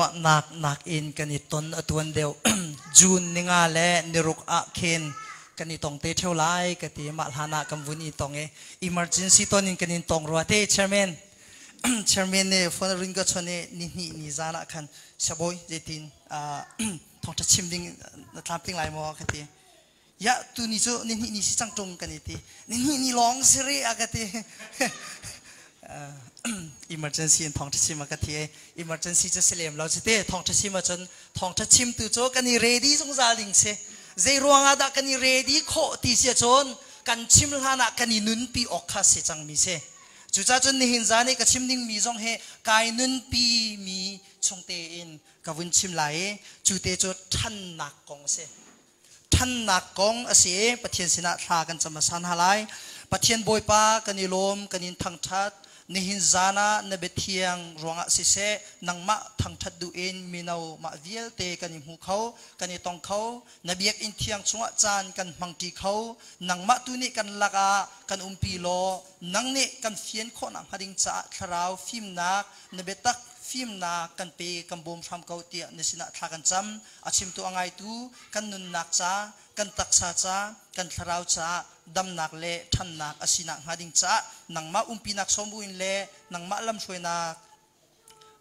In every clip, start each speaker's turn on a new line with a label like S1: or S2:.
S1: Ruahnak nakin kan i ton a tuan deuh. June ninga le niruk ah khin kan i tong te theo lai ka ti. Mah hlan ah kan vun i tong i emergency ton in kan in tong rua te chairman. Chairman nih phone ring ka chon i ni hnih ni zan ah khan sabawi zeitin thawngtha chim ding na tlamtling lai maw ka ti. Ya tu ni cu ni hnih ni si cang tung kan i ti. Ni hnih ni lawng si ri a ka ti. Emergency in thawngtha chim a ka ti. Emergency cu si lem lo cu te thawngtha chim ahcun thawngtha chimtu cu kan i ready zungzal ding si. Zei ruangah dah kan i ready khawh ti si ahcun kan chim hlan ah kan i nunpi awk kha si cangmi si. Cucaah cun nihin zan i ka chim dingmi zong hi kai nunpi mi chung tein ka vun chim lai i cu te cu ṭhannak kong a si. Ṭhannak kong a si i Pathian sinah thla kan cam hmasa hna lai. Pathian Bawipa kan i lawm, kan in thangṭhat. Nihin zan ah na biathiang ruangah siseh, nangmah thangṭhat duh in mino mah vialte kan i hmu kho, kan i tong kho. Na biakinn thiang chungah caan kan hmangṭi kho. Nangmah tu nih kan lakah kan umpi law, nang nih kan fian khawhnak hnga ding caah thlarau fimnak, na biatak fimnak kan pe, kan bawm hram ko tiah na sinah thla kan cam. A chimtu a ngaitu kan nunnak ca, kan taksa ca, kan thlarau ca damnak le ṭhannak a sinak hnga ding caah nangmah umpinak sawm buin le nangmah lamhruainak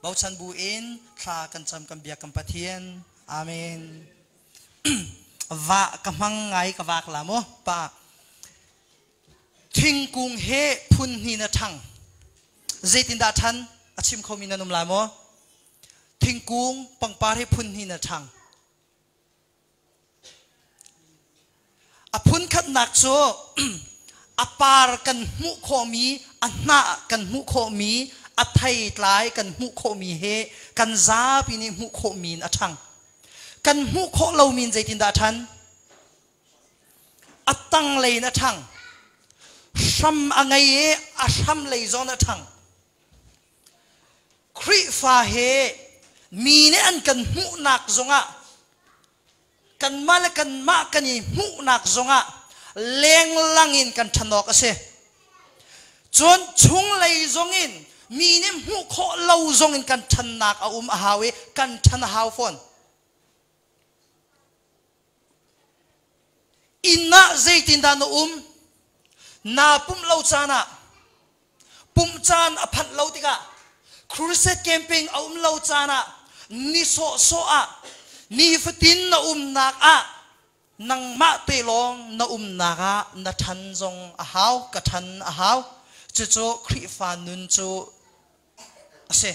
S1: bochan buin thla kan cam kan biak kan Pathian. Amen. Va ka hmang ngai ka vak la mu pa. Thingkung he phun hnih na ṭhang. Zeitindah ṭhan a chim khomi nan um lai maw? Thingkung pangpar hi phun hnih na ṭhang. A phun khatnak cu a par kan hmuh khawhmi, a hnah kan hmuh khawhmi, a theitlai kan hmuh khawhmi he kan zapi nih hmuh khawhmi in a ṭhang. Kan hmuh khawh lomi in zeitindah a ṭhan? A tanglei in a ṭhang. Hram a ngei i a hram lei zawn a ṭhang. Khrihfa he mi nih an kan hmuhnak zongah kanmah le kanmah kan i hmuhnak zongah lenglang in kan ṭhan awk a si. Cun chunglei zongin mi nih hmuh khawh lo zongin kan ṭhannak a um a hau i kan ṭhan a hau fawn. Inn ah zeitindah na um? Naa pumh lo caan ah, pumh caan a phanh lo tikah, crusade camping a um lo caan ah, ni sawhsawh ah, nifatin na umnak ah, nangmah te lawng na umnak ah na ṭhan zong a hau, ka ṭhan a hau. Cucu Khrihfa nun cu a si.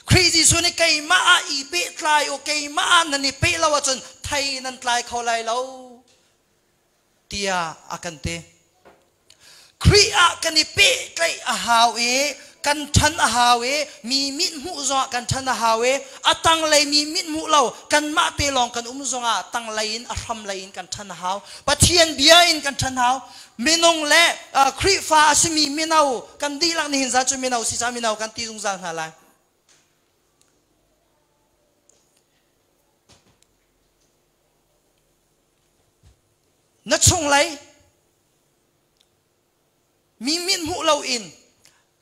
S1: Khrih Jesuh nih keimah ah i pehtlai u, keimah ah nan i peh lo ahcun thei nan tlai kho lai lo tiah a kan ti. Khrih ah kan i pehtlaih a hau i kan ṭhan a hau i mi mit hmuh zongah kan ṭhan a hau i a tanglei mi mit hmuh lo kanmah te lawng kan um zongah tanglei in a hramlei in kan ṭhan a hau. Pathian bia in kan ṭhan hau. Minung le Khrihfa a simi mino kan dihlak nihin zan cu mino si ca mino kan ti zungzal hna lai. Na chunglei mi mit hmuh loin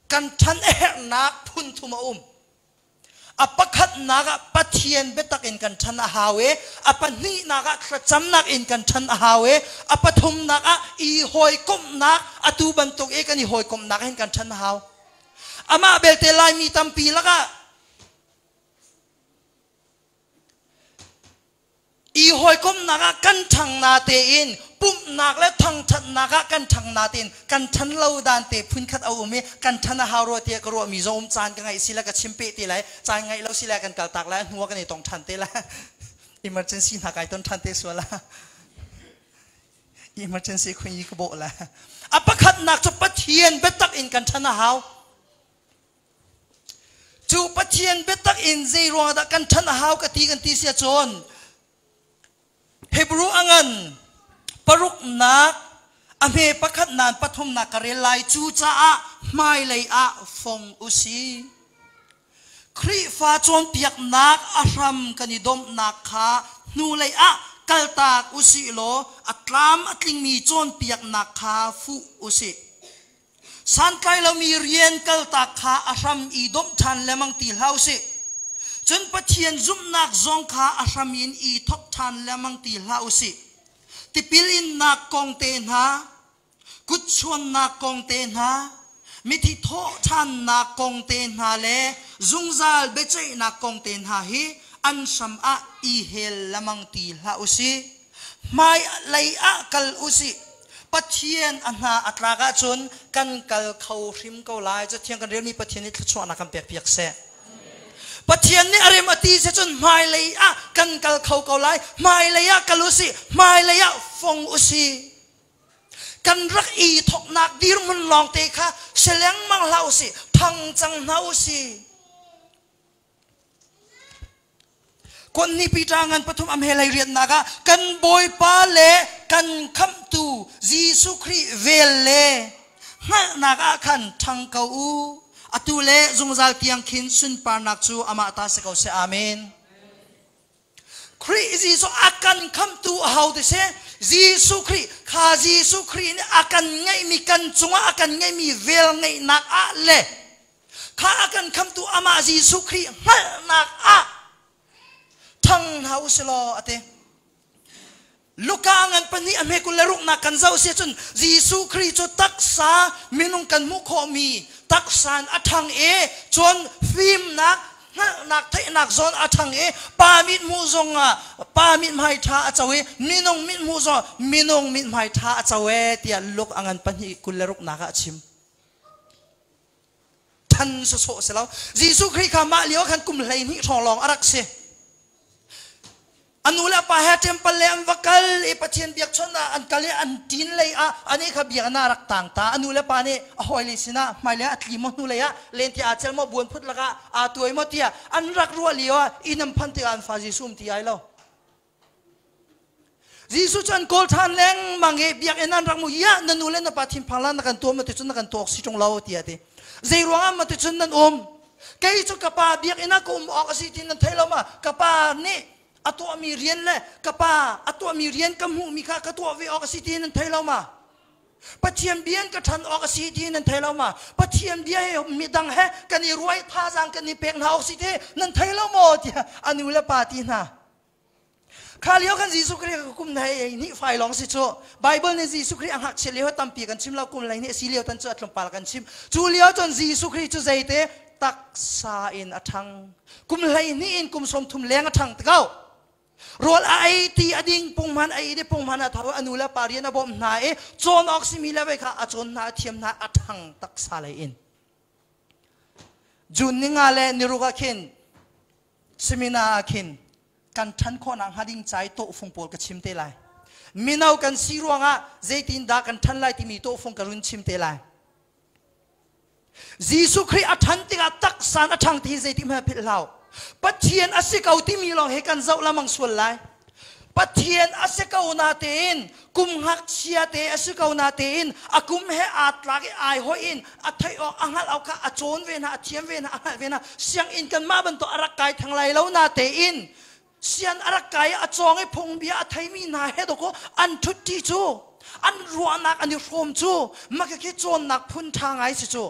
S1: kan ṭhan a herhnak phun thum a um. A pakhatnak ah Pathian biatak in kan ṭhan a hau i a pahnihnak ah thlacamnak in kan ṭhan a hau i a pathumnak ah i hawikomhnak atu bantuk i kan i hawikomhnak hin kan ṭhan a hau. Amah belte Laimi tampi lakah I hawikomhnak ah kan ṭhang na tein pumhnak le thangṭhatnak ah kan ṭhang na tein kan ṭhan lo dan te phunkhat a um i kan ṭhan a hau rua tiah ka ruahmi zong um caan ka ngaih si le ka chim peh te lai caan ngaih lo si le kan kaltak lai hnu ah kan i tong ṭhan te lai emergency hna kai ton ṭhan te sual ah emergency khun i ka bawh la a pakhatnak cu Pathian biatak in kan ṭhan a hau. Cu Pathian biatak in zei ruangah dah kan ṭhan a hau ka ti kan ti si ahcun Hebrew a ngan paruknak a hme pakhat nan pathumnak ka rel lai cu caah hmailei ah fong u si. Khrihfa cawnpiaknak a hram kan i domhnak kha hnulei ah kaltak u sih law a tlam a tlingmi cawnpiaknak kha fuh u sih. Santlai lomi rian kaltak kha a hram i domh ṭhan lengmang ti hlah usih. Cun Pathian zumhnak zong kha a hram in i thawk ṭhan lengmang ti hlah u sih. Tipil innak kong te hna, kutchuannak kong te hna, mithi thawh ṭhannak kong te hna le zungzal biaceihnak kong te hna hi an hram ah i hel lengmang ti hlah u sih. Hmailei ah kal u sih. Pathian a hna a tlak ahcun kan kal kho hrim ko lai. Cathiang kan relmi Pathian nih thluachuahnak kan pekpiak seh. Pathian nih a rem a ti cun hmailei ah kan kal kho ko lai. Hmailei ah kal u sih. Hmailei ah fong u sih. Kan rak i thoknak dirhmun lawng te kha si lengmang hlah u sih. Thang cang hna u sih. Konni Peter ngan pathum am he lei riannak ah kan Bawipa le kan khamhtu Jesuh Khrih vel le hngalhnak ah khan ṭhang ko u. Atu le zungzal tiang khin sunparnak cu amah ta si ko seh. Amen. Khrih Jesuh a kan khamhtu a ho ti si? Jesuh Khrih kha Jesuh Khrih nih a kan ngeihmi kan cungah a kan ngeihmi vel ngeihnak ah le kha a kan khamtu amah Jesuh Khrih hngalhnak ah thang hna u si law a ti. Luka ngan pahnih a hme 26 nak kan zoh si cun Jesuh Khrih cu taksa minung kan hmuh khawhmi taksa in a ṭhang i cun fimnak hngalhnak theihnak zawn a ṭhang i pa mit hmuh zong ah pa mithmai ṭha a co i minung mit hmuh zong minung mithmai ṭha a co e tiah Luk a ngan pahnih 26 nak ah a chim. Than sawsawh si lo. Jesuh Khrih kha mah lio khan kum 12 hrawng lawng a rak si. A nu le a pa he temple le an va kal i Pathian biakchawnh ah an kal i an ṭin lei ah ani kha biakinn ah a rak tang ta. A nu le pa nih a hawile sinah hmailei ah a tli maw hnulei ah lente aa cel maw buan phut lakah aa tuai maw tiah an rak ruah lio ah inn an phanh tikah an fa Jesuh um ti ai lo. Jesuh cu an kawl ṭhan lengmang i biakinn an rak mu ya na nu le na pa thinphang la na kan tuah ma ti cun na kan tuak si ṭung lo tiah a ti. Zei ruangah ma ti cun nan um? Kei cu ka pa biakinn ah ka um awk a si ti nan thei lo ma? Ka pa nih a tuahmi rian le ka pa a tuahmi rian ka hmuhmi kha ka tuah ve awk a si ti nan thei lo ma? Pathian bia in ka ṭhan awk a si ti nan thei lo ma? Pathian bia he midang he kan i ruai thazaang kan i pek hna awk si ti nan thei lo maw? tiah a nu le pa ti hna. Kha lio kan Jesuh Khrih kum nei ni fai lawng si cu. Bible nih Jesuh Khrih a ngakchia lio tampi kan chim lo kum lei nih si lio tan cu a tlawmpal kan chim. Cu lio cun Jesuh Khrih cu zeite taksa in a ṭhang. Kum 12 in kum 30 leng a ṭhang te ko. Rawl a ei ti a ding punghman a ei di punghman a tho a nu le pa rian a bawmh hna i cawn awk simi le vei kha a cawn hna a thiam hna a ṭhang taksa lei in. June ni nga le ni ruk ah khin seminar ah khin kan ṭhan khawhnak hnga ding ca i tawhfung pawl ka chim te lai. Mino kan si ruangah zeitindah kan ṭhan lai timi tawhfung ka run chim te lai. Jesuh Khrih a ṭhan tikah taksan a ṭhang ti hi zeitik hmanh philh hlah. Pathian a si ko timi lawng hi kan zoh lamang sual lai. Pathian a si ko natein kum ngakchia te a si ko natein a kum he aa tlak i ai hoih in a theih awk a hngalh awk kha a cawn ve hna a thiam ve hna a hngalh ve hna sianginn kanmah bantuk a rak kai theng lai lo natein sian a rak kai a cawng i phungbia a theimi hna he dawkaw an ṭhutṭi cu an ruahnak an i hrawm cu maka khi cawnnak phun ṭha ngai si cu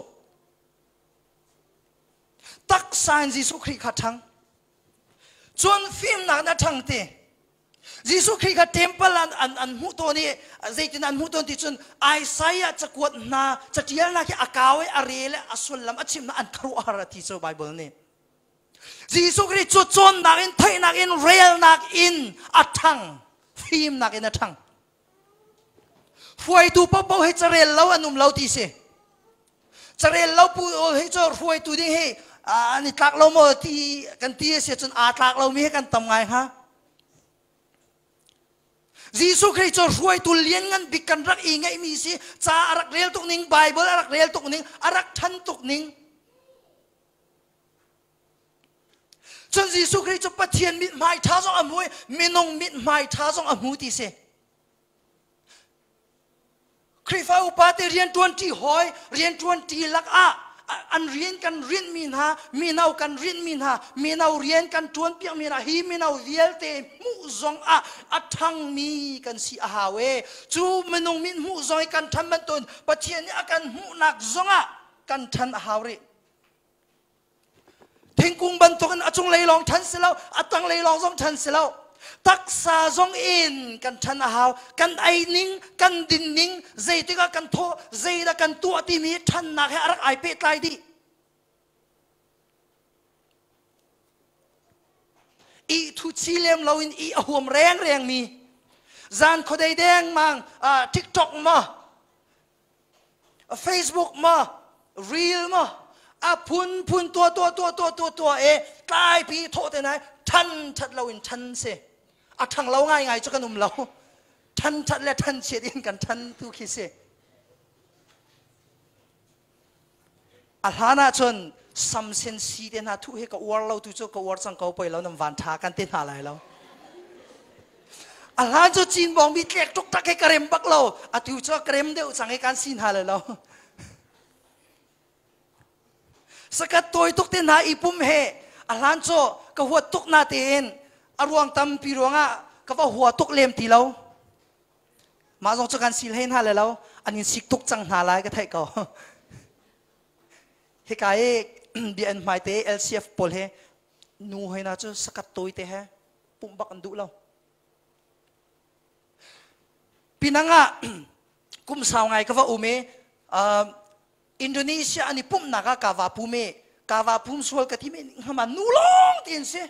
S1: taksa in Jesuh Khrih kha ṭhang cun fimnak na ṭhang ti Jesuh Khrih kha temple an an an hmuh tawn i zeitin an hmuh tawn ti cun Isaiah cakuat hna catialnak hi a kau i a rel i a sullam a chim an khuaruahhar a ti cu Bible nih Jesuh Khrih cu cawnnak in theihnak in relnak in a ṭhang fimnak in a ṭhang hruaitu paohpaoh hi carel lo an um lo ti si carel lo pu hi cu hruaitu ding hi an i tlak lo maw ti kan ti a si cun aa tlak lomi hi kan tam ngai hnga Jesuh Khrih cu hruaitu lianngan bik kan rak i ngeihmi si ca a rak rel tuk ning Bible a rak rel tuk ning a rak ṭhan tuk ning Cun Jesuh Khrih cu Pathian mithmai ṭha zong a hmu i minung mithmai ṭha zong a hmu ti si. Khrihfa upa te rianṭuanṭi hawi, rianṭuanṭi lakah an rian kan rinhmi hna, mino kan rinhmi hna, mino rian kan ṭuanpiakmi hna, hi mino vialte hmuh zong ah a ṭhangmi kan si a hau e. Cu minung mit hmuh zong i kan ṭhan bantukin Pathian nih a kan hmuhnak zongah kan ṭhan a hau rih. Thingkung bantukin a cunglei lawng ṭhan si lo, a tanglei lawng zong ṭhan si lo. Taksa zong in kan ṭhan a hau. Kan ei ning, kan din ning, zeitik ah kan thawh, zeidah kan tuah timi ṭhannak he a rak ai pehtlai dih. I thu chi lem loin i a huam rengreng mi zan khuadei dengmang TikTok ma Facebook ma reel ma a phun phun tua tua tua tua tua tua e tlai pi thawh te nai than that lo in than si a thang lo ngai ngai chu kan um lo than that le than chiat in kan than tu khi si A hlan ahcun samsen si te hna thuh hi ka uar lo tu cu ka uar cang ko poi lo nam van tha kan te hna lai lo. A hlan cu cin bawng bi tlek tuk tak he ka rem bak lo. Atu cu ka rem deuh cang i kan si hna lai lo. Sakat tawi tuk te hna i pum he a hlan cu ka huat tuk na tein a ruang tampi ruangah ka va hua tuk lem ti lo. Mah zong cu kan sil hei hna le lo an in sik tuk cang hna lai ka theih ko. Hika i bia an hmai te LCF pawl he nu hoi na cu sakat tawi te he pumh bak an duh lo. Pinang ah kum sau ngai ka va um i Indonesia an i pumhnak ah ka va pum i ka va pum sual ka ti mi hama nu lawng ti an si.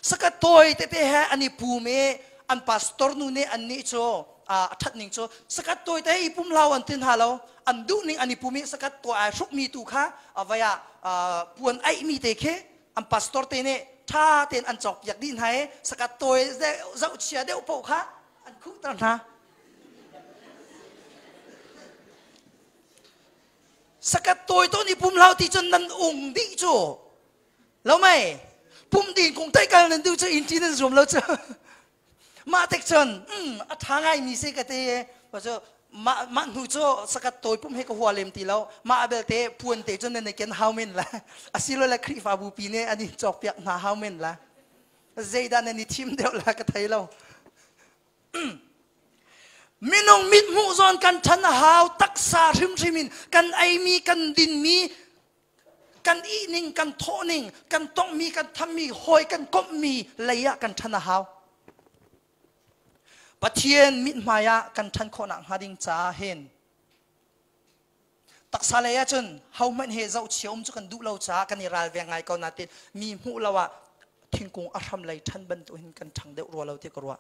S1: Sakat tawi tete he an i pum i an pastor nu nih annih cu a ṭhat ning cu sakat tawi te i pum hlau an ti hna lo an duh ning an i pum i sakat tawi ai hrukmi tu kha vai ah puan aihmi te khi an pastor te nih ṭha tein an cawkpiak dih hna i sakat tawi zohchia deuh paoh kha an khuhter hna. Sakat tawi tawn i pum hlau ti cun nan ung dih cu. Lo mei pum din kung tai kal nan du cu in ti nan zuam lo cu. Mah tek cun a tha ngai mi se ka te pa cu mah mah hnu cu sakat tawi pum he ka hua lem ti lo mah belte puan te cun nan ken hau men la asilo le Khrihfabu pi nih an in cawk piak hna hau men la zeidah nan i thim deuh la ka thei lo minung mit hmuh zawn kan than a hau taksa hrimhrim in kan eimi kan dinmi kan ihning kan thawhning kan tonghmi kan thammi hawi kan komhmi lei ah kan ṭhan a hau Pathian mithmai ah kan ṭhan khawhnak hnga ding caah hin taksa lei ah cun hohmanh he zohchia um cu kan duh lo caah kan i ralveng ngai ko nain mi hmuh lo ah thingkung a hram lei ṭhan bantuk hin kan ṭhang deuh rua lo ti ka ruah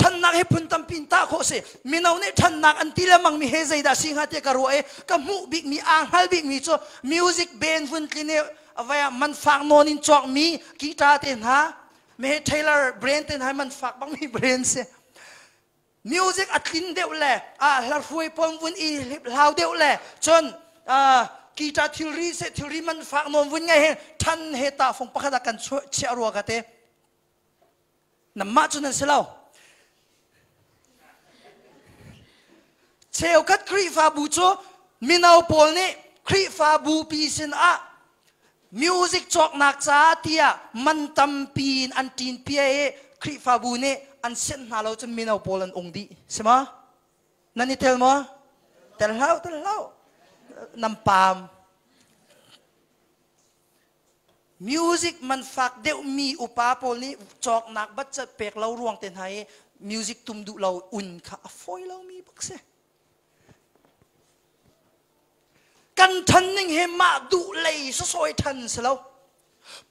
S1: Ṭhannak hi phun tampi in tah khawh si. Mino nih ṭhannak an ti lengmang mi he zeidah si hnga tiah ka ruah i ka hmuh bikmi aa hngal bikmi cu music band vun tlin i vai ah man fak nawn in cawkmi guitar te hna me Taylor brand te hna man fak bangmi brand si. Music a tlin deuh le a hla hruai pawn vun i hlau deuh le cun guitar thilri se thilri man fak nawn vun ngai he ṭhan he ta fung pakhat ah kan chiah rua ka te. Namah cu nan si lo. Cheukhat Khrihfabu cu mino pawl nih Khrihfabu pi sinah music cawknak caah tiah man tampi in an ṭin pia i Khrihfabu nih an sianh hna lo cun mino pawl an ung dih. Si maw? Nan i tel maw? Tel hlah, tel hlah. Nam paam. Music man fak deuhmi upa pawl nih cawknak batcat pek lo ruang te hna i music tum duh lo un kha a fawi lomi bak si. Kan ṭhan ning hi mah duh lei sasawi ṭhan si lo.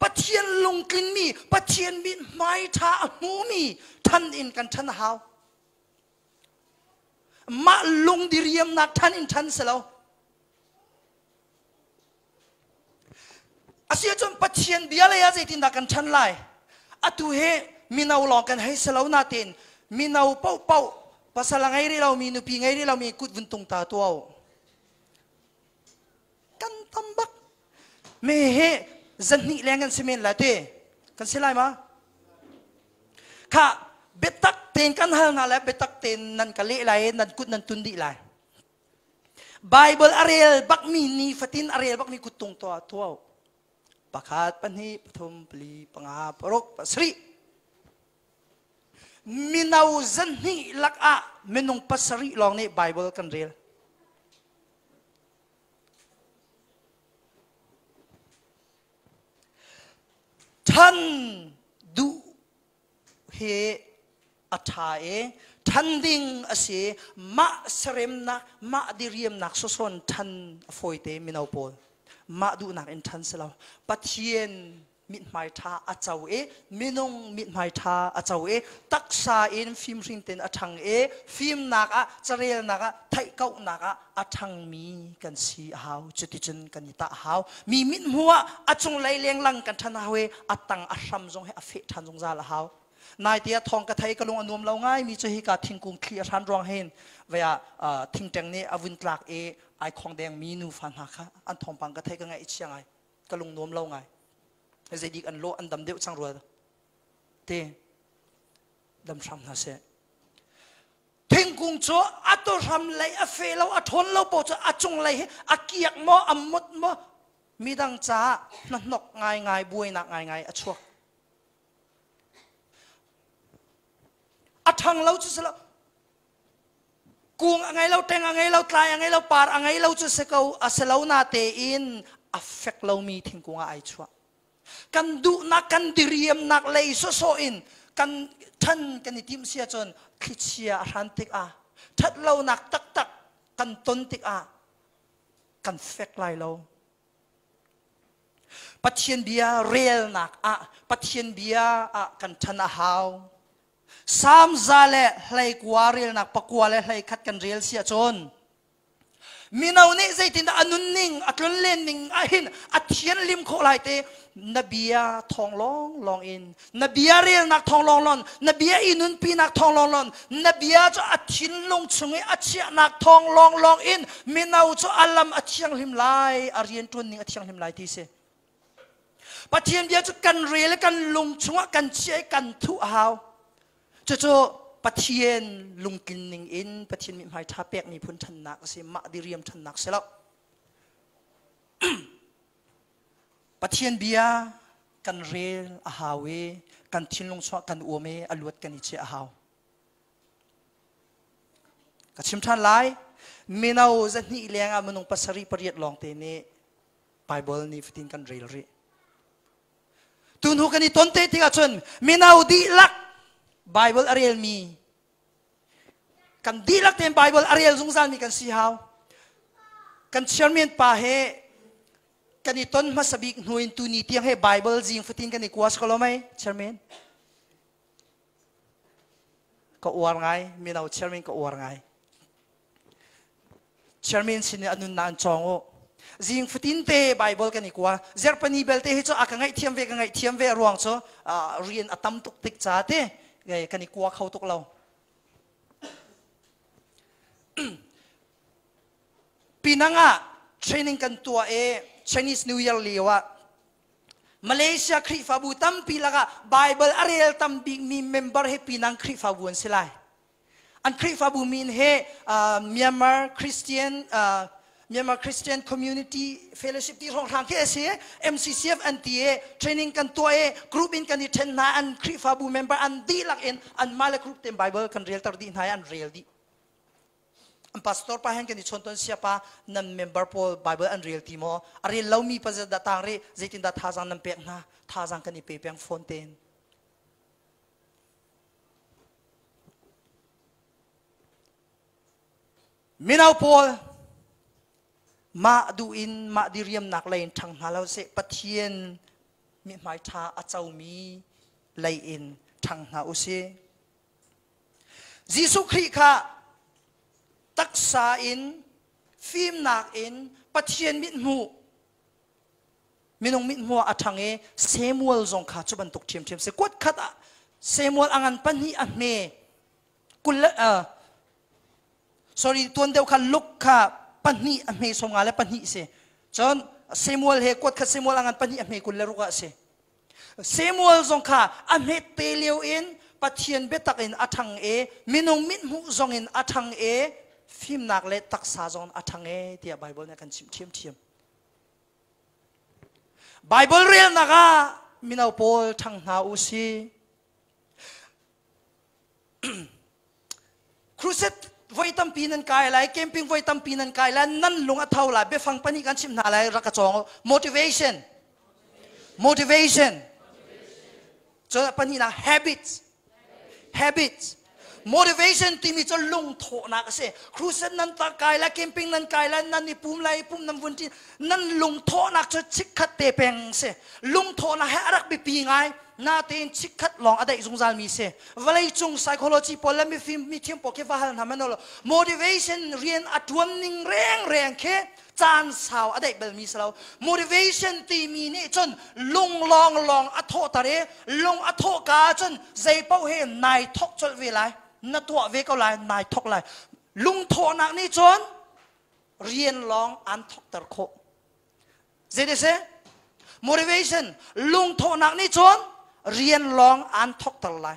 S1: Pathian lungtlinmi, Pathian mit hmai ṭha a hmumi ṭhan in kan ṭhan a hau. Mah lung diriamnak ṭhan in ṭhan si lo. Asiahcun Pathian bia lei ah zeitindah kan ṭhan lai? Atu hi mino lawng kan hei si lo natein mino paohpaoh pasal a ngei rih lomi, nupi ngei rih lomi kut vun tung ta tuah u. Kan tam bak. Me he zahnih leng kan si men lai te. Kan si lai ma? Kha biatak tein kan hal hna lai, biatak tein nan ka leh lai, nan kut nan tun dih lai. Bible a rel bakmi nifatin a rel bakmi kuttung tuah tuah pakhat pahnih pathum pali panga paruk pasarih mino zahnih lakah minung pasarih lawng nih Bible kan rel Ṭhan duh hi a ṭha i ṭhan ding a si. Mah seremnak, mah diriamnak sosawn ṭhan a fawite mino pawl. Mah duhnak in ṭhan si lo. Pathian mithmai ṭha a co i minung mithmai ṭha a co i taksa in fimhring tein a ṭhang i fimnak ah carelnak ah theihkauhnak ah a ṭhangmi kan si a hau. Cuticun kan i tah a hau. Mi mithmuh ah a cunglei lenglang kan ṭhan a hau i a tang a hram zong hi a feh ṭhan zungzal a hau. Nai te ah thawng ka thei ka lung a nuam lo ngai mi cu hika thingkung thli a hran ruang hin vei ah thingṭeng nih a vun tlak i ai khong deng mi nufa hna kha an thawngpang ka thei ka ngaih chia ngai. Ka lung nuam lo ngai. Zeidik an lawh an dam deuh cang rua te dam hram hna seh. Thingkung cu a to hram lei a fe lo a ṭhawn lo paoh cu a cunglei hi a kiak maw a mut maw midang caah hnahnok ngaingai buainak ngaingai a chuak. A ṭhang lo cu si lo kung a ngei lo ṭeng a ngei lo tlai a ngei lo par a ngei lo cu si ko a si lo na tein a fek lomi thingkung ah ai chuah. Kan duhnak kan diriamnak lei sawsawh in kan ṭhan kan i timh si ahcun thlichia a hran tikah ṭhatlonak taktak kan ton tikah kan fek lai lo. Pathian bia relnak ah Pathian bia ah kan ṭhan a hau. Salm 121 relnak 21 kan rel si ahcun Mino nih zeitindah a nunning, a tlonlenning ahhin a thianhlim khawh lai te na bia thawng lawnglawng in, na bia relnak thawng lawnglawng, na bia i nunpinak thawng lawnglawng, na bia cu a thinlung chung i a chiahnak thawng lawnglawng in mino cu a lam a thianghlim lai, a rianṭuan ning a thianghlim lai ti si. Pathian bia cu kan rel i kan lung chungah kan chiah i kan thuh a hau. Cucu Pathian lungtlin ning in Pathian mithmai ṭha pek miphun ṭhannak a si, mah diriam ṭhannak si lo. Pathian bia kan rel a hau i kan thinlung chuah kan uam i a luat kan i chiah a hau. Ka chim ṭhan lai, mino 200 leng ah minung 7 8 lawngte nih Bible ni fatin kan rel rih. Tuhnu kan i ton te tikah cun mino dihlak Bible a relmi kan dihlak tein Bible a rel zungzalmi kan si hau. Kan chairman pa he kan i ton hmasa bik hnu in tuni tiang he Bible zing fatin kan i kua si ko lo mei chairman? Ka uar ngai, mino chairman ka uar ngai. Chairman sin i a nunnak an cawng u. Zing fatin te Bible kan i kua. Zerpani belte hi cu a ka ngaihthiam ve ka ngaihthiam ve ruang cu rian a tam tuk tik ca te kan i kua kho tuk lo. Pinang ah training kan tuah i Chinese New Year lio ah Malaysia Khrihfabu tampi lakah Bible a rel tam bikmi member hi Pinang Khrihfabu an si lai. An Khrihfabu min he Myanmar Christian Myanmar Christian Community Fellowship ti hrawnghrang khi a si. MCCF an ti i training kan tuah i group in kan i ṭhen hna an Khrihfabu member an dihlak in anmah le group tein Bible kan relter dih hna i an rel dih. An pastor pa hen kan i chawn ton siapa nan member pawl Bible an rel ti maw? A rel lomi pa dah tang rih zeitindah thazaang nan pek hna? Thazaang kan i pe peng fawn tein. Mino pawl mah duh in mah diriamnak lei in ṭhang hna lo seh Pathian mithmai ṭha a comi lei in ṭhang hna u sih. Jesuh Khrih kha taksa in fimnak in Pathian mithmuh minung mithmuh ah a ṭhang i Samuel zong kha cu bantuk ṭhiamṭhiam si. Kuat khat ah Samuel a ngan pahnih a hme kul sorry tuan deuh kha Luke kha pahnih a hme 54 si. Cun Samuel he kuat khat Samuel a ngan pahnih a hme 26 ah si. Samuel zong kha a hmet te lio in Pathian biatak in a ṭhang i minung mithmuh zong in a ṭhang i fimnak le taksa zong a ṭhang e tiah Bible nih a kan chimh ṭhiamṭhiam. Bible relnak ah mino pawl ṭhang hna u si. Crusade voi tampi nan kai lai, camping voi tampi nan kai lai, nan lung a tho lai, biafang pahnih kan chimh hna lai, rak ka cawng u. Motivation. Motivation. Cun pahnihnak, habits. Habits. Motivation timi cu lungthawhnak a si. Crusade nan ta kai lai, camping nan kai lai, nan i pum lai, pum nan vun ṭin, nan lungthawhnak cu chikkhat te peng si. Lungthawhnak he a rak biapi ngai. Natein chikkhat lawng a daih zungzal mi si. Vawlei cung psychology pawl le mifim mithiam pawl khi va hal hna hmanh law motivation rian a ṭuan ning reng khi caan sau a daih balmi si lo. Motivation timi nih cun lung lawng lawng a thawhter i lung a thawh ka cun zei paoh he nai thawk colh ve lai, na tuah ve ko lai, nai thawk lai. Lungthawhnak nih cun rian lawng an thawkter khawh. Zei si? Motivation, lungthawhnak nih cun rian lawng an thawkter lai.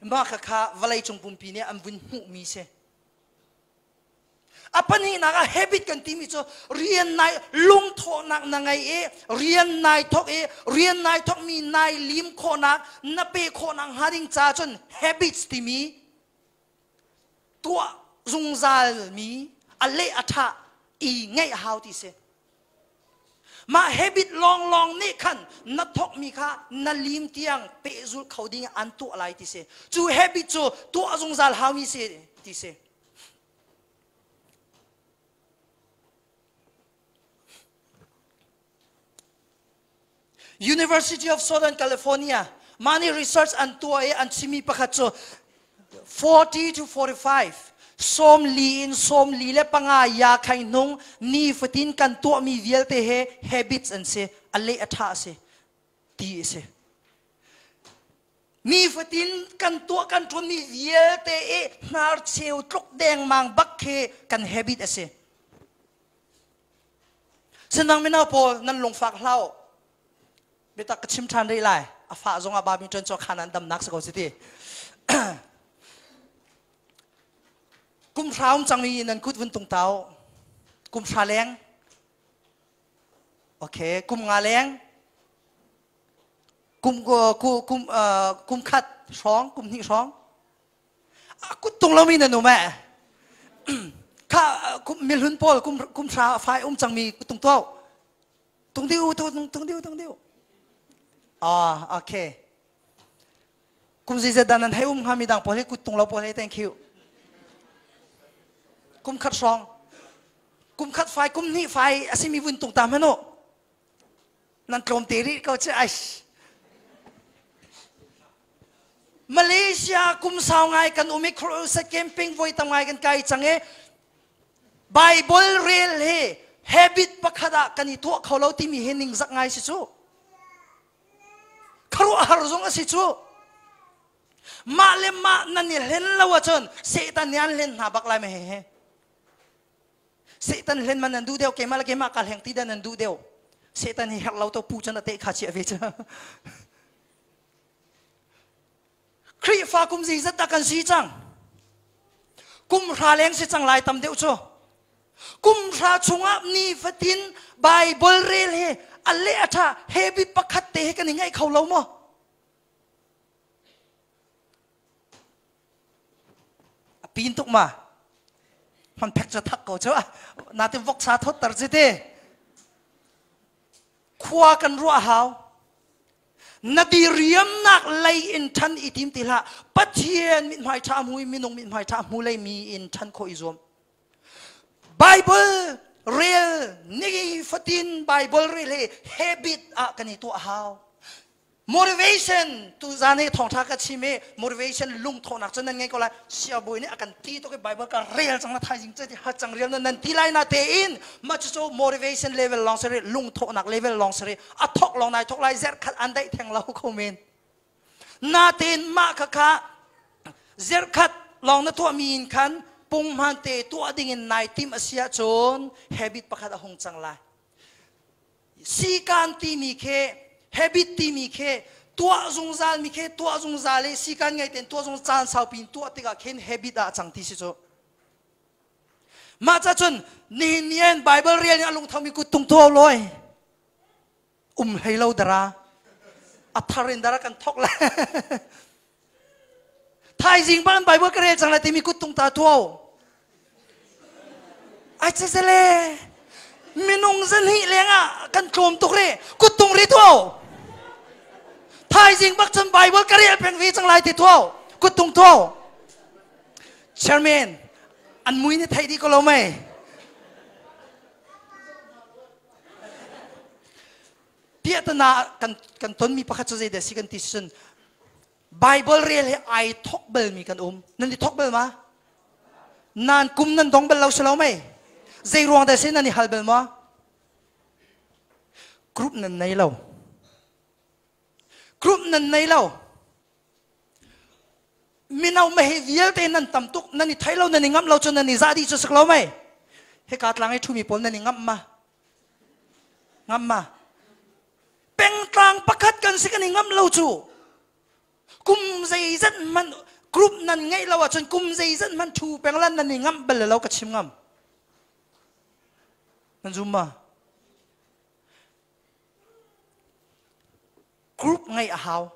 S1: Mah khakha vawleicung pumpi nih an vun hmuhmi si. A pahnihnak ah habit kan timi cu rian nai lungthawhnak na ngei i rian nai thawk i rian nai thawkmi nai lim khawhnak, na pe khawhnak hnga ding ca cun habits timi tuah zungzalmi a leh a ṭha i ngeih a hau ti si. Mah habit lawnglawng nih khan na thawkmi kha na lim tiang pehzulh kho ding an tuah lai ti si. Cu habit cu tuah zungzal haumi si ti si. University of Southern California mah nih research an tuah i an chimmi pakhat cu 40 to 45 sawmli in 45 ya khaing hnung ni fatin kan tuahmi vialte he habits an si, a leh a ṭha a si ti a si. Nifatin kan tuah kan ṭuanmi vialte i hnarcheu tluk dengmang bak khi kan habit a si. Sinang mino pawl nan lungfak hlah u. Biatak ka chim ṭhan rih lai. A fah zongah babi ṭuan cu khan an damnak si ko si ti. Kum hra um cangmi nan kut vun tung tau. Kum hra leng. Okay, kum nga leng. Kum kum kum khat hrawng, kum hnih hrawng. Kut tung lomi nan um eh. Kha mihlun pawl kum kum hra fai um cangmi tung tuau. Tung diu tung tung diu tung diu. Ah, okay. Kum zeizat dah nan hei um hnga mi dang pawl hi kut tung lo pawl hi, thank you. Kum khat hrawng. Kum khat fai, kum hnih fai asimi vun tung ta hmanh u. Nan tlawm te rih ko che ai. Malaysia kum sau ngai kan um i crusade camping voi tam ngai kan kai cang i Bible rel hi habit pakhat ah kan i tuah kho lo timi hi ningzak ngai si cu. Khuaruahhar zong a si cu. Mah le mah nan i hlen lo ahcun Satan nih an hlen hna bak lai ma he he. Satan hlen man nan duh deuh, keimah le keimah ka hleng ti dah nan duh deuh. Satan hi herh lo to pu cun a teh kha chiah ve cu. Khrihfa kum zeizat dah kan si cang? Kum hra leng si cang lai tam deuh cu. Kum hra chungah nifatin Bible rel he a le a ṭha habit pakhat te he kan i ngaih kho lo maw? A pin tuk ma? Hman phek cu thak ko cu. Natin voksa thawtter ci te. Khua kan ruah hau. Na diriamnak lei in ṭhan i tim ti hlah. Pathian mithmai ṭha hmu i minung mithmai ṭha hmu lei mi in ṭhan khawh i zuam. Bible rel ni fatin Bible rel hi habit ah kan i tuah hau. Motivation tu zan hi thawngtha ka chim i motivation lungthawhnak cu nan ngei ko lai. Siabawi nih a kan ti tuk i Bible ka rel cang na thaizing cu ti ha cang rial na nan ti lai na tein mah cucu motivation level lawng si rih, lungthawhnak level lawng si rih. A thawk lawng nai thawk lai, zerh khat an daih theng lo kho men. Natein mah kha kha zerh khat lawng na tuahmi in khan punghman te tuah ding in nai tim a si ahcun habit pakhat a hung cang lai. Sikan timi khi, habit timi khi, tuah zungzal mi khi tuah zungzal i sikan ngei tein tuah zungzal caan saupi in tuah tikah khin habit ah a cang ti si cu. Mah ca cun nihin ni in Bible rel in a lungtho mi kut tung thaw loi. Um hlei lo dara. A thar in dara kan thok le. Thaizing bang Bible ka rel cang lai timi kut tung ta tuau. Ai che le minung zan hi leng ah kan tlawm tuk re kut tung ri tuau. Thaizing bak cun Bible ka rel peng ve cang lai ti tuau. Kuttung tuau. Chairman, an mui ni thei di ko lo mei. Piahtana kan kan tonmi pakhat cu zeidah si kan ti cun Bible rel hi ai thok balmi kan um. Nan i thok bal ma? Nan kum nan dong bal lo si lo mei? Zei ruang dah si nan i hal bal ma? Group nan nei lo. Group nan nei lo. Mino mehi vialte nan tam tuk nan i thei lo nan i ngamh lo cun nan i zah dih cu sak lo mei? Hika tlang i ṭhumi pawl nan i ngamh ma? Ngamh ma? Pengtlang pakhat kan si kan i ngamh lo cu kum zeizat hmanh group nan ngeih lo ahcun kum zeizat hmanh ṭhu peng lan nan i ngamh bal lo ka chim ngam. Nan zum ma? Group ngeih a hau.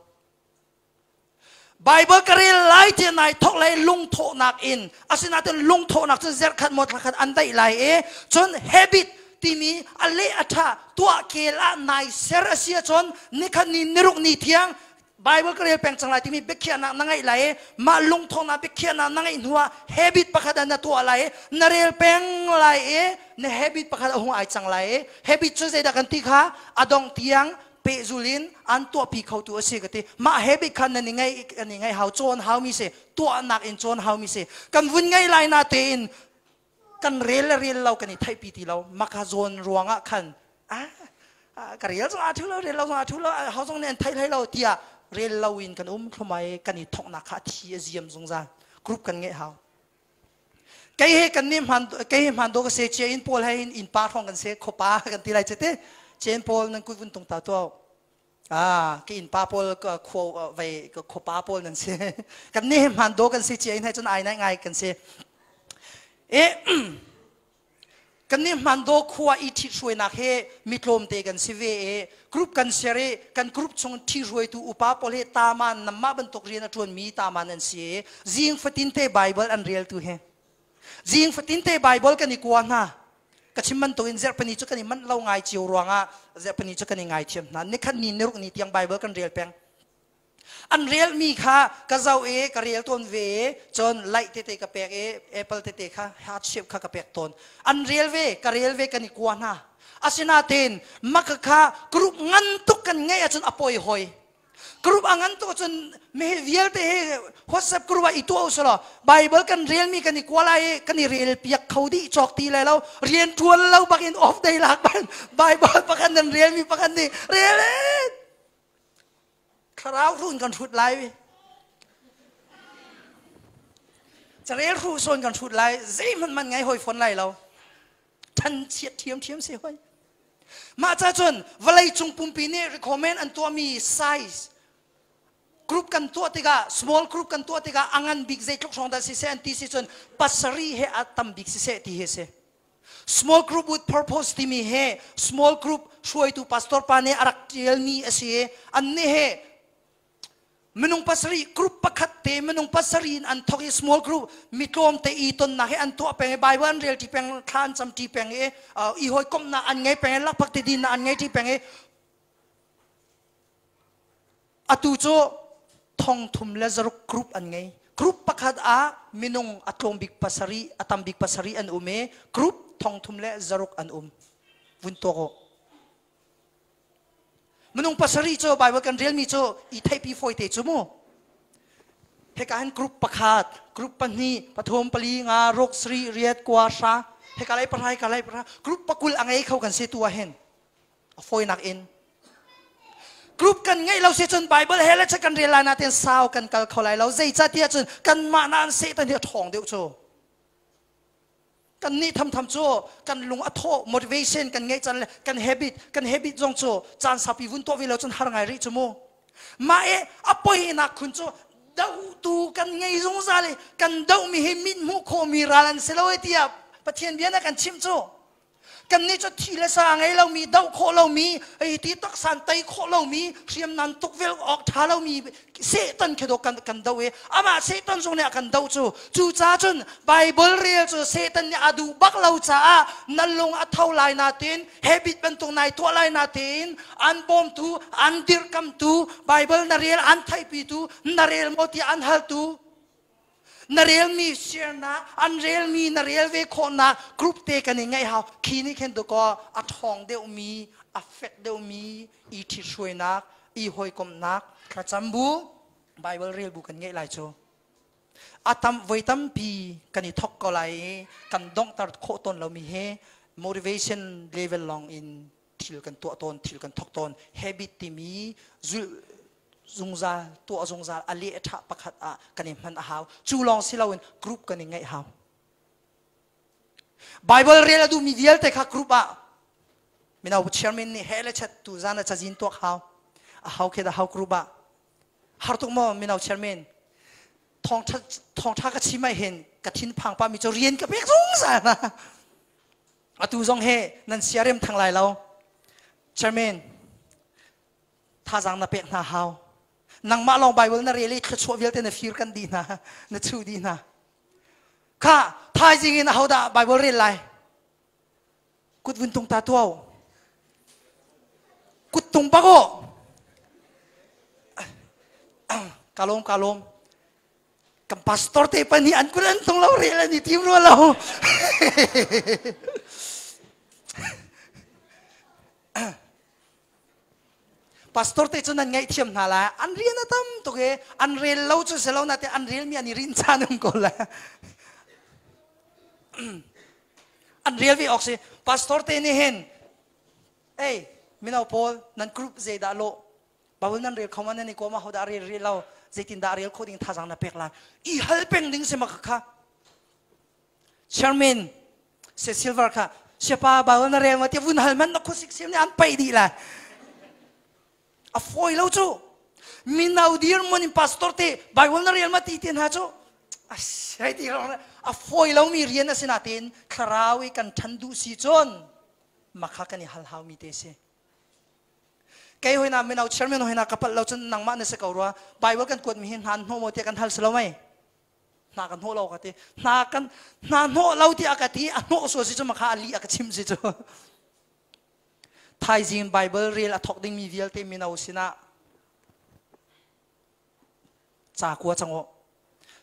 S1: Bible ka rel lai ti nai thok lai lungthawhnak in asinain lungthawhnak cun zerkhat maw thlakhat an daih lai i cun habit timi a le a tha tuah kel ah nai ser a si ahcun nikhat ni niruk ni thiang Bible ka rel peng cang lai timi biakhiahnak na ngeih lai i mah lungthawhnak biakhiahnak na ngeih hnuah habit pakhat ah na tuah lai i na rel peng lai i na habit pakhat a hung ai cang lai i habit cu zeidah kan ti kha a dong tiang pehzul in an tuahpi khotu a si ka ti. Mah habit khan nan i ngeih kan i ngeih hau cawn hau mi si tuahnak in cawn hau mi si. Kan vun ngei lai na tein kan rel le rel lo kan i theihpi ti lo. Maka zawn ruangah khan ah ka rel zong a thu lo rel lo zong a thu lo hau zong nih an thei hlei lo tiah rel lo in kan um thlumai kan i thoknak kha a thi a ziam zungzal. Group kan ngeih hau. Kei he kan nih hman kei he hman do ka se chia in pawl he in pa hrawng kan se khopa kan ti lai che te chen pawl nan kut vun tung ta to ah ke in pa pawl kho vai khopa pawl nan si kan nih hman do kan si chia in he chun ai nai ngai kan si e Kan nih Hmandaw khua i ṭhithruainak he mi tlawmte kan si ve i group kan ser i kan group chung ṭhihruaitu upa pawl hi taman namah bantuk rian a ṭuanmi taman an si i zing fatinte Baibal an reltu hi zing fatinte Baibal kan i kua hna. Ka chim bantukin zarhpini cu kan i manh lo ngai cio ruangah zarhpini cu kan i ngaithiam hna. Nikhat ni niruk ni tiang Baibal kan rel peng. An relmi kha ka zoh i ka rel tawn ve i cun light tete ka pek i apple tete kha heart shape kha ka pek tawn. An rel ve, ka rel ve kan i kua hna. Asinain maka kha group ngan tuk kan ngeih ahcun a poi hoi. Group a ngan tuk ahcun mi vialte hi WhatsApp group ah i tuah usulaw Bible kan relmi kan i kua lai i kan i rel piak kho dih cawk ti lai lo rian ṭuan lo bakin off day lak ban Bible pakhat nan relmi pakhat nih rel Thlarau hrun kan hrut lai. Carel hru sawn kan hrut lai. Zeihmanh man ngai hoi fawn lai lo. Than chiat thiam thiam si hoi. Mah ca cun vawlei cung pumpi nih recommend an tuahmi size group kan tuah tikah small group kan tuah tikah a ngan bik zeitluk hrawng dah siseh an ti si cun pasarih he a tam bik siseh ti hi si. Small group with purpose timi he small group hruaitu pastor pa nih a rak ṭialmi a si i annih he minung pasarih group pakhat te minung pasarih in an thawk i small group mi tlawmte i tonnak hi an tuah peng i Bible an rel ṭi peng thla an cam ṭi peng i i hawikomhnak an ngei peng i lakphak ti dinnak an ngei ṭi peng i Atu cu thong thum le zaruk group an ngei. Group pakhat ah minung a tlawm bik pasarih, a tam bik pasarih an um i group thong thum le zaruk an um. Vun tuak u. Minung pasarih cu Bible kan relmi cu i theihpi fawite cu mu. Hika hin group pakhat, group pahnih, pathum, pali, nga, ruk, sarih, riat, kua, hra, hika lei pahra, hika lei pahra, group pakul a ngei kho kan si tu ah hin. A fawinak in group kan ngeih lo si cun Bible he le kan rel lai natin sau kan kal kho lai lo. Zeicahtiah cun kanmah na an Satan hi a ṭhawng deuh cu. Kan nih thamtham cu kan lung a thawh motivation kan ngeih can le kan habit kan habit zong cu caan saupi vun tuah ve lo cun har ngai rih cu mu. Mah i a poinak khun cu dohtu kan ngei zungzal i kan dohmi hi mit hmuh khawhmi ral an si lo e tiah Pathian bia na kan chimh cu. Kannih cu thi le sa a ngei lomi, doh khawh lomi, hei ti taksan tei khawh lomi, hriamnam tukvelh awk ṭha lomi Satan khi dawh kan kan doh i amah Satan zong nih a kan doh cu. Cucaah cun Bible rel cu Satan nih a duh bak lo caah na lung a tho lai natin habit bantuk nai tuah lai natin an bawmtu, an dirhkamtu, Bible na rel an theihpitu, na rel maw tiah an haltu na relmi share na an relmi na rel ve khawhnak group te kan i ngeih hau. Khi nih khin tukaw a ṭhawng deuhmi, a fek deuhmi i ṭhithruainak, i hawikomhnak, thlacam bu, Bible rel bu kan ngeih lai cu. A tam voi tampi kan i thok ko lai i kan donghter khawh tawn lomi hi motivation level lawng in thil kan tuah tawn, thil kan thok tawn. Habit timi zulh zungzal, tuah zungzal, a leh a ṭha pakhat ah kan i hman a hau. Cu lawng si loin group kan i ngeih hau. Bible rel a duhmi vialte kha group ah mino chairman nih he le chat tu zan a cazin tuak hau. A hau khe da hau group ah. Har tuk maw mino chairman? Thawngṭha thawngṭha ka chim ah hin ka thin phang pa mi cu rian ka pek zungzal na. Atu zong he nan siarem thang lai lo. Chairman, thazaang na pek hna hau. Nangmah lawng Bible na rel i thluachuah vialte na fir kan dih hna, na chuh dih hna. Kha thaizing in ahodah Bible rel lai? Kut vun tung ta tuau. Kut tung bak o. Kalom kalom. Kan pastor te pa nih an kut an tung lo, rel an i tim rua lo. Pastor te cu nan ngaihthiam hna lai, an rian a tam tuk i an rel lo cu si lo na te an rel mi an i rin caan um ko lai. An rel ve awk si. Pastor te nih hin, ei mino pawl nan group zeidah lawh, Bible nan rel kho ma, nan i kawm, ahodah rel rel lo, zeitindah rel khawh ding thazaang na pek lai, i hal peng ding si ma kha. Chairman se silver kha siapa Bible na rel ma ti vun hal man na khusik sim nih an paih dih lai. A fawi lo cu. Mino dir mun in pastor te Bible na rel ma ti te hna cu hei ti a fawi lo mi rian a si natein thlarau i kan ṭhan duh si cun makha kan i hal hau mi te si. Kei hoina mino chairman hoina ka palh lo cun nangmah na si ko rua. Bible kan kuat mi hi hna hnawh maw tiah kan hal si lo mei? Hna kan hnawh lo ka ti. Hna kan hna hnawh lo tiah ka ti, a hnawh sual si cu makha a li a ka chim si cu. Thaizing Bible rel a thok dingmi vialte mino sinah ca kua cang u.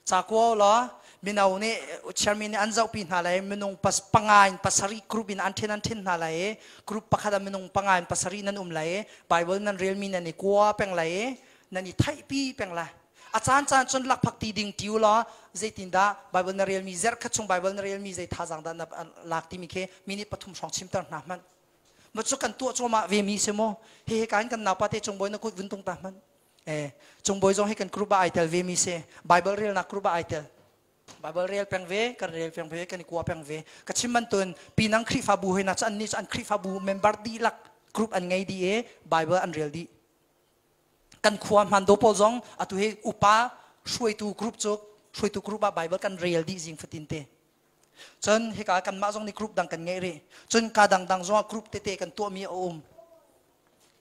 S1: Ca kua law mino nih chairman nih an zohpi hna lai, minung pas panga in pasarih group in an then an then hna lai i group pakhat ah minung panga in pasarih nan um lai i Bible nan relmi nan i kua peng lai i nan i theihpi peng lai. A caan caan cun lakphak ti ding ti u law zeitindah Bible na relmi, zarh khat chung Bible na relmi zei thazaang dah na lak timi khi minute pathum hrawng chimter hna hmanh. Ma cu kan tuah cuahmah ve mi si mu. Hihi ka in kan naupa te cung bawi na kut vun tung ta hmanh. Eh, cung bawi zong hi kan group ah ai tel ve mi si. Bible relnak group ah ai tel. Bible rel peng ve, kan rel peng ve, kan i kua peng ve. Ka chim bantun Pinang Khrihfabu hoi na cu an nih cu an Khrihfabu member dihlak group an ngei dih i Bible an rel dih. Kan khua hmando pawl zong atu hi upa hruaitu group cu hruaitu group ah Bible kan rel dih zing fatin te. Cun hika kanmah zong nih group dang kan ngeih rih. Cun ka dangdang zong ah group tete kan tuahmi a um.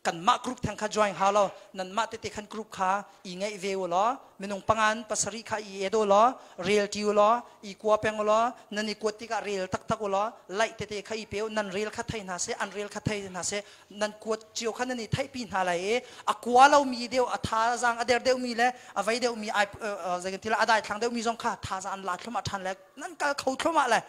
S1: Kanmah group theng kha join hau lo, nanmah tete khan group kha i ngeih ve u law, minung pangan pasarih kha i ed u law, rel ṭi u law, i kua peng u law, nan i kuat tikah rel taktak u law, laih tete kha i pe u, nan rel kha thei hna seh, an rel kha thei hna seh, nan kuat cio kha nan i theihpi hna lai i a kua lomi deuh, a thazaang a der deuhmi le a vei deuhmi, ai zei kan ti lai, a daithlang deuhmi zong kha thazaang an la thluahmah ṭhan le nan kal kho thluahmah le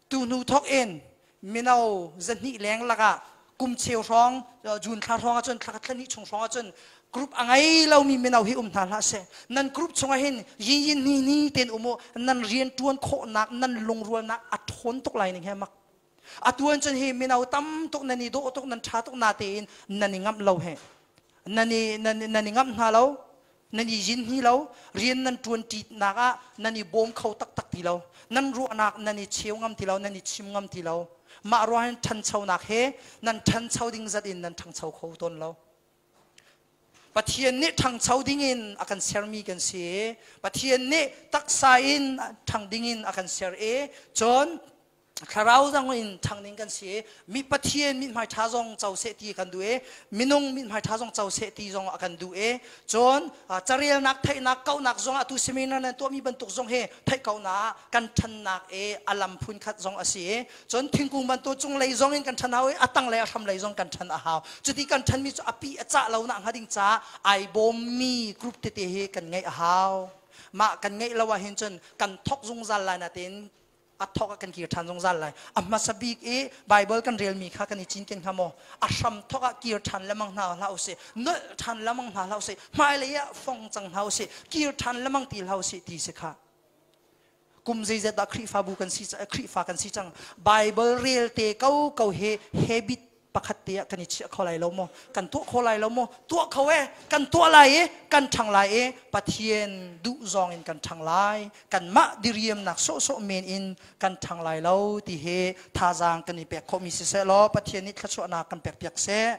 S1: tu hnu thawk in mino zahnih leng lakah kum cheu hrawng, June thla hrawng ahcun, thla thla hnih chung hrawng ahcun group a ngei lomi mino hi um hna hlah seh. Nan group chungah hin yin yin ni ni ten um u, nan rian ṭuan khawhnak, nan lungrualnak a ṭhawn tuk lai ning he mak. Atu an cun hi mino tam tuk nan i dawh tuk, nan ṭha tuk na tein nan i ngamh lo he, nan i nan i ngamh hna lo, nan i yin hni lo, rian nan ṭuan ṭinak ah nan i bawm kho taktak ti lo, nan ruahnak nan i cheu ngam ti lo, nan i chim ngam ti lo. Mah ruang hin ṭhanchonak he nan ṭhancho ding zat in nan ṭhangcho kho tawn lo. Pathian nih ṭhangcho dingin a kan sermi kan si. Pathian nih taksa in ṭhang dingin a kan ser i cun. Thlarau zong in ṭhang ding kan si i mi Pathian mithmai ṭha zong co seh ti kan duh i minung mithmai ṭha zong co seh ti zong a kan duh i cun carelnak theihnak kauhnak zong atu seminar nan tuahmi bantuk zong hi theih kauhnak kan ṭhannak i a lam phun khat zong a si i cun thingkung bantuk cunglei zong in kan ṭhan hau i a tanglei a hramlei zong kan ṭhan a hau. Cuti kan ṭhanmi cu a pi a cah lo nak hnga ding caah ai bawmmi group tete hi kan ngeih a hau. Mah kan ngeih lo ahhin cun kan thok zungzal lai natein a thawk ah kan kir ṭhan zungzal lai. A hmasa bik i Baibal kan relmi kha kan i cinken hnga maw? A hram thawk ah kir ṭhan lengmang hna hlah usih, nolh ṭhan lengmang hna hlah usih, hmailei ah fong cang hna usih, kir ṭhan lengmang ti hlah usih ti si kha. Kum zeizat dah Khrihfabu kan si, Khrihfa kan si cang. Baibal rel te ko ko hi habit pakhat te ah kan i chiah kho lai lo maw? Kan tuah kho lai lo maw? Tuah kho e, kan tuah lai i kan ṭhang lai i Pathian duh zawng in kan ṭhang lai. Kanmah diriamnak sawhsawh men in kan ṭhang lai lo ti hi thazaang kan i pek khawhmi siseh law Pathian nih thluachuahnak kan pek piak seh.